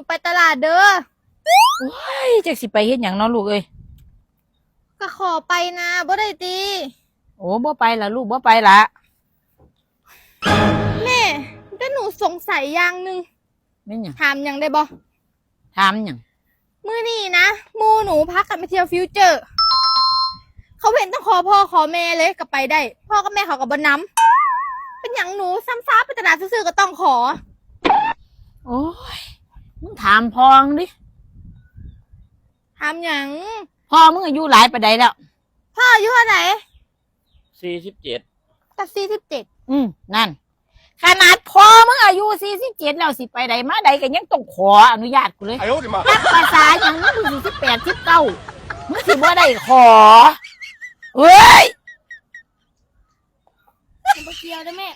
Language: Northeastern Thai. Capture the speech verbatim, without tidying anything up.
ไปตลาดเด้อ โอ้ย จักสิไปเฮ็ดหยังเนาะลูกเอ้ย ก็ขอไปนะ บ่ได้ติ โอ้ บ่ไปละลูก บ่ไปละ แม่ แต่หนูสงสัยอย่างหนึ่ง แม่นหยัง ถามหยังได้บ่ ถามหยัง มื้อนี้นะ หมู่หนูพากันไปเที่ยวฟิวเจอร์ เขาเห็นต้องขอพ่อขอแม่เลยก็ไปได้ พ่อกับแม่เขาก็บ่นำ เป็นหยังหนูซ้ำซากไปตลาดซื่อๆก็ต้องขอ โอ้ย มึงถามพ่อมึงดิ ถามหยัง พ่อมึงอายุหลายปานใดแล้ว พ่ออายุเท่าไหร่ สี่สิบเจ็ด กับสี่สิบเจ็ด อืม นั่น ขนาดพ่อมึงอายุสี่สิบเจ็ดแล้วสิไปใดมาใดก็ยังต้องขออนุญาตกูเลย นับภาษาหยังมึงสี่สิบแปด สิบเก้า มึงสิบ่ได้ขอ เฮ้ย บ่เกี่ยวเด้อแม่